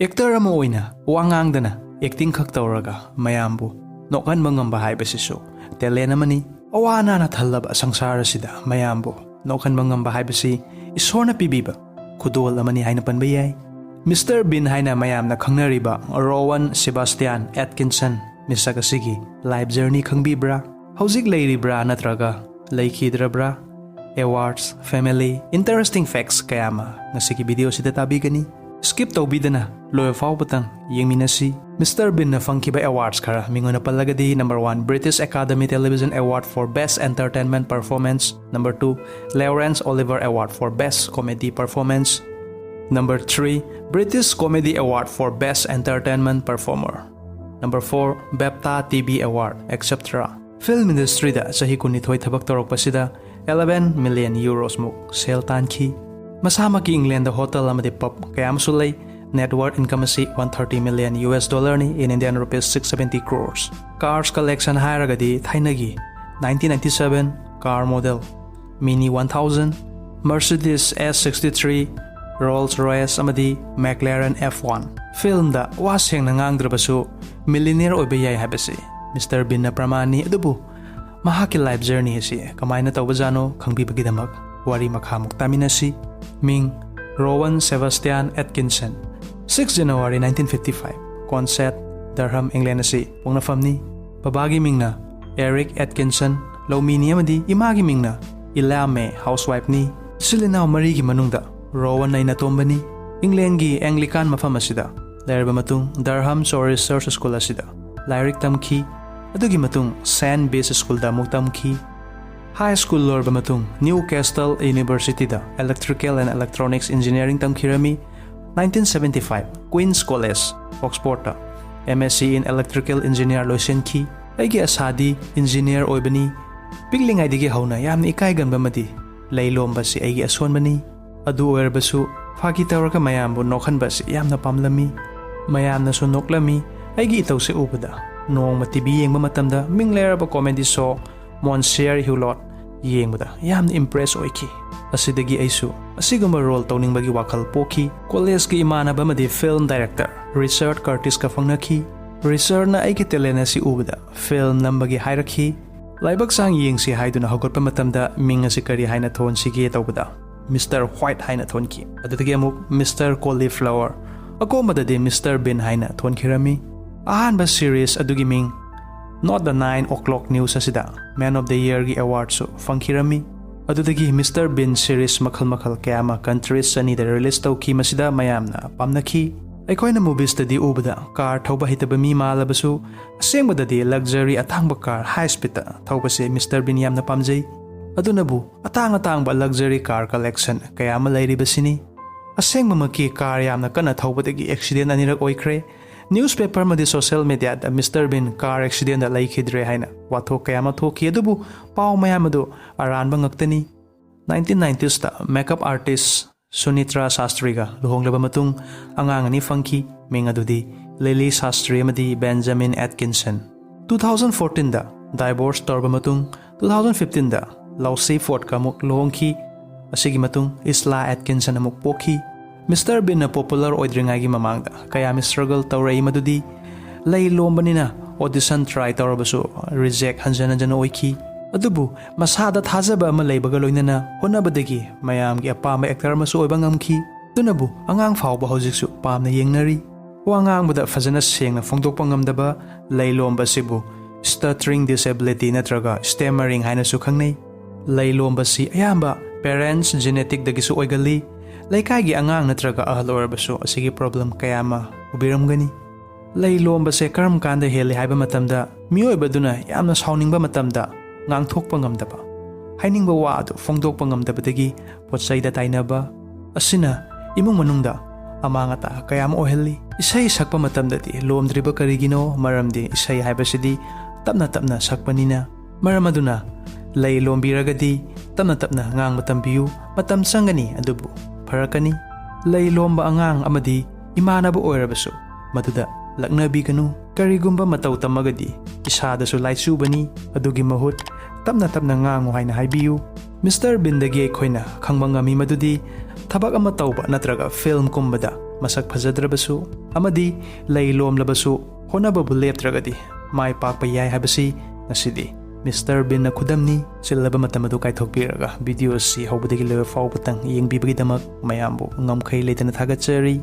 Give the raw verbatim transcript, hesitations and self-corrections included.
Actor ꯑꯃ ꯑꯣꯏꯅ ꯋꯥ ꯉꯥꯡꯗꯅ ꯑꯦꯛꯇꯤꯡ ꯈꯛ ꯇꯧꯔꯒ ꯃꯌꯥꯝꯕꯨ ꯅꯣꯛꯍꯟꯕ ꯉꯝꯕ ꯍꯥꯏꯕꯁꯤꯁꯨ ꯇꯦꯂꯦꯟ ꯑꯃꯅꯤ꯫ ꯑꯋꯥ ꯑꯅꯥꯅ ꯊꯜꯂꯕ ꯁꯪꯁꯥꯔ ꯑꯁꯤꯗ ꯃꯌꯥꯝꯕꯨ ꯅꯣꯛꯍꯟꯕ ꯉꯝꯕ ꯍꯥꯏꯕꯁꯤ ꯏꯁꯣꯔꯅ ꯄꯤꯕꯤꯕ ꯈꯨꯗꯣꯜ ꯑꯃꯅꯤ ꯍꯥꯏꯅ ꯄꯟꯕ ꯌꯥꯏ꯫ ꯃꯤꯁꯇꯔ ꯕꯤꯟ ꯍꯥꯏꯅ ꯃꯌꯥꯝꯅ ꯈꯪꯅꯔꯤꯕ ꯔꯣꯋꯟ ꯁꯦꯕꯥꯁꯇꯤꯌꯥꯟ ꯑꯦꯠꯀꯤꯟꯁꯟ ꯃꯤꯁꯛ ꯑꯁꯤꯒꯤ ꯂꯥꯏꯐ ꯖꯔꯅꯤ ꯈꯪꯕꯤꯕ꯭ꯔꯥ? ꯍꯧꯖꯤꯛ ꯂꯩꯔꯤꯕ꯭ꯔꯥ ꯅꯠꯇ꯭ꯔꯒ ꯂꯩꯈꯤꯗ꯭ꯔꯕ꯭ꯔꯥ? ꯑꯦꯋꯥꯔꯗꯁ, ꯐꯦꯃꯤꯂꯤ, ꯏꯟꯇꯔꯦꯁꯇꯤꯡ ꯐꯦꯛꯁ ꯀꯌꯥ ꯑꯃ ꯉꯁꯤꯒꯤ ꯚꯤꯗꯤꯑꯣꯁꯤꯗ ꯇꯥꯕꯤꯒꯅꯤ꯫ ꯁ꯭ꯀꯤꯞ ꯇꯧꯕꯤꯗꯅ ꯂꯣꯏꯕ ꯐꯥꯎꯕꯇꯪ ꯌꯦꯡꯃꯤꯟꯅꯁꯤ꯫ ꯃꯤꯁꯇꯔ ꯕꯤꯟꯅ ꯐꯪꯈꯤꯕ ꯑꯦꯋꯥꯔꯗꯁ ꯈꯔ ꯃꯤꯡ ꯑꯣꯏꯅ ꯄꯜꯂꯒꯗꯤ, number one, British Academy Television Award for Best Entertainment Performance, number two, Laurence Olivier Award for Best Comedy Performance, number three, British Comedy Award for Best Entertainment Performer, number four, BAFTA T V Award, et cetera꯫ Film ꯏꯟꯗꯁꯇ꯭ꯔꯤꯗ ꯆꯍꯤ ꯀꯨꯟꯅꯤꯊꯣꯏ ꯊꯕꯛ ꯇꯧꯔꯛꯄꯁꯤꯗ eleven million euros ꯃꯨꯛ ꯁꯦꯜ ꯇꯥꯟꯈꯤ꯫ ꯃꯁꯥꯃꯛꯀꯤ England hotel ꯑꯃꯗꯤ ꯄꯕ ꯀꯌꯥ ꯑꯃꯁꯨ ꯂꯩ꯫ Net worth income ꯑꯁꯤ one thirty million U S dollar ꯅꯤ, in Indian rupees six seventy crores꯫ Cars collection ꯍꯥꯏꯔꯒꯗꯤ ꯊꯥꯏꯅꯒꯤ nineteen ninety seven car model Mini one thousand, Mercedes S sixty three, Rolls Royce ꯑꯃꯗꯤ McLaren F one꯫ ꯐꯤꯜꯝꯗ ꯋꯥ ꯁꯦꯡꯅ ꯉꯥꯡꯗ꯭ꯔꯕꯁꯨ millionaire ꯑꯣꯏꯕ ꯌꯥꯏ ꯍꯥꯏꯕꯁꯤ mister ꯕꯤꯟꯅ ꯄ꯭ꯔꯃꯥꯟꯅꯤ꯫ ꯑꯗꯨꯕꯨ ꯃꯍꯥꯛꯀꯤ ꯂꯥꯏꯐ ꯖꯔꯅꯤ ꯑꯁꯤ ꯀꯃꯥꯏꯅ ꯇꯧꯕꯖꯥꯠꯅꯣ ꯈꯪꯕꯤꯕꯒꯤꯗꯃꯛ ꯋꯥꯔꯤ ꯃꯈꯥꯃꯨꯛ ꯇꯥꯃꯤꯟꯅꯁꯤ꯫ ꯃꯤꯡ: Rowan Sebastian Atkinson. Six January nineteen fifty five, Consett, Durham, ꯏꯪꯂꯦꯟ ꯑꯁꯤ ꯄꯣꯛꯅꯐꯝꯅꯤ꯫ ꯕꯕꯥꯒꯤ ꯃꯤꯡꯅ ꯑꯦꯔꯤꯛ ꯑꯦꯠꯀꯤꯟꯁꯟ, ꯂꯧꯃꯤꯅꯤ, ꯑꯃꯗꯤ ꯏꯃꯥꯒꯤ ꯃꯤꯡꯅ ꯏꯂꯥ ꯃꯦ, ꯍꯥꯎꯁꯋꯥꯏꯐꯅꯤ꯫ ꯏꯆꯤꯜ ꯏꯅꯥꯎ ꯃꯔꯤꯒꯤ ꯃꯅꯨꯡꯗ ꯔꯣꯋꯟ ꯑꯩꯅ ꯑꯇꯣꯝꯕꯅꯤ꯫ ꯏꯪꯂꯦꯟꯒꯤ ꯑꯦꯡꯂꯤꯀꯥꯟ ꯃꯐꯝ ꯑꯁꯤꯗ ꯂꯩꯔꯕ ꯃꯇꯨꯡ, ꯗꯔꯍꯝ ꯆꯣꯔꯤꯁ ꯆꯔꯆ ꯁ꯭ꯀꯨꯜ ꯑꯁꯤꯗ ꯂꯥꯏꯔꯤꯛ ꯇꯝꯈꯤ꯫ ꯑꯗꯨꯒꯤ ꯃꯇꯨꯡ ꯁꯦꯟ ꯕꯤꯁ ꯁ꯭ꯀꯨꯜꯗ ꯑꯃꯨꯛ ꯇꯝꯈꯤ꯫ ꯍꯥꯏ ꯁ꯭ꯀꯨꯜ ꯂꯣꯏꯔꯕ ꯃꯇꯨꯡ ꯅ꯭ꯌꯨ ꯀꯦꯁꯇꯜ ꯌꯨꯅꯤꯚꯔꯁꯤꯇꯤꯗ Electrical and Electronics Engineering ꯇꯝꯈꯤꯔꯝꯃꯤ꯫ Nineteen seventy five Queen's College, Oxfordꯇ M S c in Electrical Engineer ꯂꯣꯏꯁꯤꯟꯈꯤ꯫ ꯑꯩꯒꯤ ꯑꯁꯥꯗꯤ ꯏꯟꯖꯤꯅꯤꯌꯔ ꯑꯣꯏꯕꯅꯤ꯫ ꯄꯤꯛꯂꯤꯉꯩꯗꯒꯤ ꯍꯧꯅ ꯌꯥꯝꯅ ꯏꯀꯥꯏꯒꯟꯕ ꯑꯃꯗꯤ ꯂꯩ ꯂꯣꯝꯕꯁꯤ ꯑꯩꯒꯤ ꯑꯁꯣꯟꯕꯅꯤ꯫ ꯑꯗꯨ ꯑꯣꯏꯔꯕꯁꯨ ꯐꯥꯒꯤ ꯇꯧꯔꯒ ꯃꯌꯥꯝꯕꯨ ꯅꯣꯛꯍꯟꯕ ꯑꯁꯤ ꯌꯥꯝꯅ ꯄꯥꯝꯂꯝꯃꯤ꯫ ꯃꯌꯥꯝꯅꯁꯨ ꯅꯣꯛꯂꯝꯃꯤ꯫ ꯑꯩꯒꯤ ꯏꯇꯧꯁꯦ ꯎꯕꯗ ꯅꯣꯡꯃ ꯇꯤ ꯚꯤ ꯌꯦꯡꯕ ꯃꯇꯝꯗ ꯃꯤꯡ ꯂꯩꯔꯕ ꯀꯣꯃꯦꯗꯤ ꯁꯣ ꯃꯣꯟꯁꯤꯌꯔ ꯍ꯭ꯌꯨꯂꯣꯠ ꯌꯦꯡꯕꯗ ꯌꯥꯝꯅ ꯏꯝꯄ꯭ꯔꯦꯁ ꯑꯣꯏꯈꯤ꯫ ꯑꯁꯤꯗꯒꯤ ꯑꯩꯁꯨ ꯑꯁꯤꯒꯨꯝꯕ ꯔꯣꯜ ꯇꯧꯅꯤꯡꯕꯒꯤ ꯋꯥꯈꯜ ꯄꯣꯛꯈꯤ꯫ ꯀꯣꯂꯦꯖꯀꯤ ꯏꯃꯥꯟꯅꯕ ꯑꯃꯗꯤ ꯐꯤꯜꯝ ꯗꯥꯏꯔꯦꯛꯇꯔ ꯔꯤꯆꯥꯔꯗ ꯀꯔꯇꯤꯁꯀ ꯐꯪꯅꯈꯤ꯫ ꯔꯤꯆꯥꯔꯗꯅ ꯑꯩꯒꯤ ꯇꯦꯂꯦꯟ ꯑꯁꯤ ꯎꯕꯗ ꯐꯤꯜꯝ ꯅꯝꯕꯒꯤ ꯍꯥꯏꯔꯛꯈꯤ꯫ ꯂꯥꯏꯕꯛ ꯆꯥꯡ ꯌꯦꯡꯁꯤ ꯍꯥꯏꯗꯨꯅ ꯍꯧꯒꯠꯄ ꯃꯇꯝꯗ ꯃꯤꯡ ꯑꯁꯤ ꯀꯔꯤ ꯍꯥꯏꯅ ꯊꯣꯟꯁꯤꯒꯦ ꯇꯧꯕꯗ ꯃꯤꯁꯇꯔ ꯍ꯭ꯋꯥꯏꯠ ꯍꯥꯏꯅ ꯊꯣꯟꯈꯤ꯫ ꯑꯗꯨꯗꯒꯤ ꯑꯃꯨꯛ ꯃꯤꯁꯇꯔ ꯀꯣꯂꯤꯐ꯭ꯂꯥꯋꯔ, ꯑꯀꯣꯟꯕꯗꯗꯤ ꯃꯤꯁꯇꯔ ꯕꯤꯟ ꯍꯥꯏꯅ ꯊꯣꯟꯈꯤꯔꯝꯃꯤ꯫ ꯑꯍꯥꯟꯕ ꯁꯤꯔꯤꯁ ꯑꯗꯨꯒꯤ ꯃꯤꯡ Not the Nine O'Clock News ꯑꯁꯤꯗ Man of the Yearꯒꯤ ꯑꯦꯋꯥꯔꯗꯁꯨ ꯐꯪꯈꯤꯔꯝꯃꯤ꯫ ꯑꯗꯨꯗꯒꯤ ꯃꯤꯁꯇꯔ ꯕꯤꯟ ꯁꯤꯔꯤꯁ ꯃꯈꯜ ꯃꯈꯜ ꯀꯌꯥ ꯑꯃ ꯀꯟꯇ꯭ꯔꯤꯁ ꯑꯅꯤꯗ ꯔꯤꯂꯤꯁ ꯇꯧꯈꯤ꯫ ꯃꯁꯤꯗ ꯃꯌꯥꯝꯅ ꯄꯥꯝꯅꯈꯤ꯫ ꯑꯩꯈꯣꯏꯅ ꯃꯨꯚꯤꯁꯇꯗꯤ ꯎꯕꯗ ꯀꯥꯔ ꯊꯧꯕ ꯍꯩꯇꯕ ꯃꯤ ꯃꯥꯜꯂꯕꯁꯨ, ꯑꯁꯦꯡꯕꯗꯗꯤ ꯂꯛꯖꯔꯤ ꯑꯇꯥꯡꯕ ꯀꯥꯔ ꯍꯥꯏ ꯁ꯭ꯄꯤꯗꯇ ꯊꯧꯕꯁꯦ ꯃꯤꯁꯇꯔ ꯕꯤꯟ ꯌꯥꯝꯅ ꯄꯥꯝꯖꯩ꯫ ꯑꯗꯨꯅꯕꯨ ꯑꯇꯥꯡ ꯑꯇꯥꯡꯕ ꯂꯛꯖꯔꯤ ꯀꯥꯔ ꯀꯂꯦꯛꯁꯟ ꯀꯌꯥ ꯑꯃ ꯂꯩꯔꯤꯕꯁꯤꯅꯤ꯫ ꯑꯁꯦꯡꯕꯃꯛꯀꯤ ꯀꯥꯔ ꯌꯥꯝꯅ ꯀꯟꯅ ꯊꯧꯕꯗꯒꯤ ꯑꯦꯛꯁꯤꯗꯦꯟ ꯑꯅꯤꯔꯛ ꯑꯣꯏꯈ꯭ꯔꯦ꯫ ꯅ꯭ꯌꯨꯁꯄꯦꯄꯔ ꯑꯃꯗꯤ ꯁꯣꯁꯤꯌꯦꯜ ꯃꯦꯗꯤꯌꯥꯗ ꯃꯤꯁꯇꯔ ꯕꯤꯟ ꯀꯥꯔ ꯑꯦꯛꯁꯤꯗꯦꯟꯗ ꯂꯩꯈꯤꯗ꯭ꯔꯦ ꯍꯥꯏꯅ ꯋꯥꯊꯣꯛ ꯀꯌꯥ ꯑꯃ ꯊꯣꯛꯈꯤ, ꯑꯗꯨꯕꯨ ꯄꯥꯎ ꯃꯌꯥꯝ ꯑꯗꯨ ꯑꯔꯥꯟꯕ ꯉꯥꯛꯇꯅꯤ꯫ ꯅꯥꯏꯟꯇꯤꯟ ꯅꯥꯏꯟꯇꯤꯁꯇ ꯃꯦꯀꯞ ꯑꯥꯔꯇꯤꯁ ꯁꯨꯅꯤꯇ꯭ꯔꯥ ꯁꯥꯁꯇ꯭ꯔꯤꯒ ꯂꯨꯍꯣꯡꯂꯕ ꯃꯇꯨꯡ ꯑꯉꯥꯡ ꯑꯅꯤ ꯐꯪꯈꯤ꯫ ꯃꯤꯡ ꯑꯗꯨꯗꯤ ꯂꯤꯂꯤ ꯁꯥꯁꯇ꯭ꯔꯤ ꯑꯃꯗꯤ Benjamin Atkinson. Two thousand ꯐꯣꯔꯇꯤꯟꯗ divorce ꯇꯧꯔꯕ ꯃꯇꯨꯡ, ꯇꯨ ꯊꯥꯎꯖꯟ ꯐꯤꯐꯇꯤꯟꯗ ꯂꯥꯎꯁꯤ ꯐꯣꯔꯗꯀ ꯑꯃꯨꯛ ꯂꯨꯍꯣꯡꯈꯤ꯫ ꯑꯁꯤꯒꯤ ꯃꯇꯨꯡ ꯏꯁꯂꯥ ꯑꯦꯠꯀꯤꯟꯁꯟ ꯑꯃꯨꯛ ꯄꯣꯛꯈꯤ꯫ ꯃꯤꯁꯇꯔ ꯕꯤꯟꯅ ꯄꯣꯄꯨꯂꯔ ꯑꯣꯏꯗ꯭ꯔꯤꯉꯩꯒꯤ ꯃꯃꯥꯡꯗ ꯀꯌꯥꯝ ꯁ꯭ꯇ꯭ꯔꯒꯜ ꯇꯧꯔꯛꯏ, ꯃꯗꯨꯗꯤ ꯂꯩ ꯂꯣꯝꯕꯅꯤꯅ ꯑꯣꯗꯤꯁꯟ ꯇ꯭ꯔꯥꯏ ꯇꯧꯔꯕꯁꯨ ꯔꯤꯖꯦꯛ ꯍꯟꯖꯟ ꯍꯟꯖꯟ ꯑꯣꯏꯈꯤ꯫ ꯑꯗꯨꯕꯨ ꯃꯁꯥꯗ ꯊꯥꯖꯕ ꯑꯃ ꯂꯩꯕꯒ ꯂꯣꯏꯅꯅ ꯍꯣꯠꯅꯕꯗꯒꯤ ꯃꯌꯥꯝꯒꯤ ꯑꯄꯥꯝꯕ ꯑꯦꯛꯇꯔ ꯑꯃꯁꯨ ꯑꯣꯏꯕ ꯉꯝꯈꯤ꯫ ꯑꯗꯨꯅꯕꯨ ꯑꯉꯥꯡ ꯐꯥꯎꯕ ꯍꯧꯖꯤꯛꯁꯨ ꯄꯥꯝꯅ ꯌꯦꯡꯅꯔꯤ꯫ ꯋꯥ ꯉꯥꯡꯕꯗ ꯐꯖꯅ ꯁꯦꯡꯅ ꯐꯣꯡꯗꯣꯛꯄ ꯉꯝꯗꯕ ꯂꯩ ꯂꯣꯝꯕ ꯑꯁꯤꯕꯨ stuttering disability ꯅꯠꯇ꯭ꯔꯒ stammering ꯍꯥꯏꯅꯁꯨ ꯈꯪꯅꯩ꯫ ꯂꯩ ꯂꯣꯝꯕꯁꯤ ꯑꯌꯥꯝꯕ ꯄꯦꯔꯦꯟꯁ ꯖꯦꯅꯦꯇꯤꯛꯇꯒꯤꯁꯨ ꯑꯣꯏꯒꯜꯂꯤ꯫ ꯂꯩꯀꯥꯏꯒꯤ ꯑꯉꯥꯡ ꯅꯠꯇ꯭ꯔꯒ ꯑꯍꯜ ꯑꯣꯏꯔꯕꯁꯨ ꯑꯁꯤꯒꯤ ꯄ꯭ꯔꯣꯕ꯭ꯂꯦꯝ ꯀꯌꯥ ꯑꯃ ꯎꯕꯤꯔꯝꯒꯅꯤ꯫ ꯂꯩ ꯂꯣꯝꯕꯁꯦ ꯀꯔꯝ ꯀꯥꯟꯗ ꯍꯦꯜꯂꯤ ꯍꯥꯏꯕ ꯃꯇꯝꯗ, ꯃꯤꯑꯣꯏꯕꯗꯨꯅ ꯌꯥꯝꯅ ꯁꯥꯎꯅꯤꯡꯕ ꯃꯇꯝꯗ ꯉꯥꯡꯊꯣꯛꯄ ꯉꯝꯗꯕ, ꯍꯥꯏꯅꯤꯡꯕ ꯋꯥ ꯑꯗꯨ ꯐꯣꯡꯗꯣꯛꯄ ꯉꯝꯗꯕꯗꯒꯤ ꯄꯣꯠꯆꯩꯗ ꯇꯥꯏꯅꯕ ꯑꯁꯤꯅ ꯏꯃꯨꯡ ꯃꯅꯨꯡꯗ ꯑꯃꯥꯡ ꯑꯇꯥ ꯀꯌꯥ ꯑꯃ ꯑꯣꯏꯍꯜꯂꯤ꯫ ꯏꯁꯩ ꯁꯛꯄ ꯃꯇꯝꯗꯗꯤ ꯂꯣꯝꯗ꯭ꯔꯤꯕ ꯀꯔꯤꯒꯤꯅꯣ? ꯃꯔꯝꯗꯤ ꯏꯁꯩ ꯍꯥꯏꯕꯁꯤꯗꯤ ꯇꯞꯅ ꯇꯞꯅ ꯁꯛꯄꯅꯤꯅ꯫ ꯃꯔꯝ ꯑꯗꯨꯅ ꯂꯩ ꯂꯣꯝꯕꯤꯔꯒꯗꯤ ꯇꯞꯅ ꯇꯞꯅ ꯉꯥꯡꯕ ꯇꯝꯕꯤꯌꯨ꯫ ꯃꯇꯝ ꯆꯪꯒꯅꯤ, ꯑꯗꯨꯕꯨ ꯐꯔꯛꯀꯅꯤ꯫ ꯂꯩ ꯂꯣꯝꯕ ꯑꯉꯥꯡ ꯑꯃꯗꯤ ꯏꯃꯥꯟꯅꯕ ꯑꯣꯏꯔꯕꯁꯨ ꯃꯗꯨꯗ ꯂꯛꯅꯕꯤꯒꯅꯨ꯫ ꯀꯔꯤꯒꯨꯝꯕ ꯃꯇꯧ ꯇꯝꯃꯒꯗꯤ ꯏꯁꯥꯗꯁꯨ ꯂꯥꯏꯆꯨꯕꯅꯤ꯫ ꯑꯗꯨꯒꯤ ꯃꯍꯨꯠ ꯇꯞꯅ ꯇꯞꯅ ꯉꯥꯡꯉꯨ ꯍꯥꯏꯅ ꯍꯥꯏꯕꯤꯌꯨ꯫ ꯃꯤꯁꯇꯔ ꯕꯤꯟꯗꯒꯤ ꯑꯩꯈꯣꯏꯅ ꯈꯪꯕ ꯉꯝꯃꯤ ꯃꯗꯨꯗꯤ ꯊꯕꯛ ꯑꯃ ꯇꯧꯕ ꯅꯠꯇ꯭ꯔꯒ ꯐꯤꯜꯝ ꯀꯨꯝꯕꯗ ꯃꯁꯛ ꯐꯖꯗ꯭ꯔꯕꯁꯨ ꯑꯃꯗꯤ ꯂꯩ ꯂꯣꯝꯂꯕꯁꯨ ꯍꯣꯠꯅꯕꯕꯨ ꯂꯦꯞꯇ꯭ꯔꯒꯗꯤ ꯃꯥꯏ ꯄꯥꯛꯄ ꯌꯥꯏ ꯍꯥꯏꯕꯁꯤ ꯉꯁꯤꯗꯤ ꯃꯤꯁꯇꯔ ꯕꯤꯟꯅ ꯈꯨꯗꯝꯅꯤ꯫ ꯆꯤꯜꯂꯕ ꯃꯇꯝ ꯑꯗꯨ ꯀꯥꯏꯊꯣꯛꯄꯤꯔꯒ ꯚꯤꯗꯤꯑꯣ ꯑꯁꯤ ꯍꯧꯕꯗꯒꯤ ꯂꯣꯏꯕ ꯐꯥꯎꯕꯇꯪ ꯌꯦꯡꯕꯤꯕꯒꯤꯗꯃꯛ ꯃꯌꯥꯝꯕꯨ ꯉꯝꯈꯩ ꯂꯩꯇꯅ ꯊꯥꯒꯠꯆꯔꯤ꯫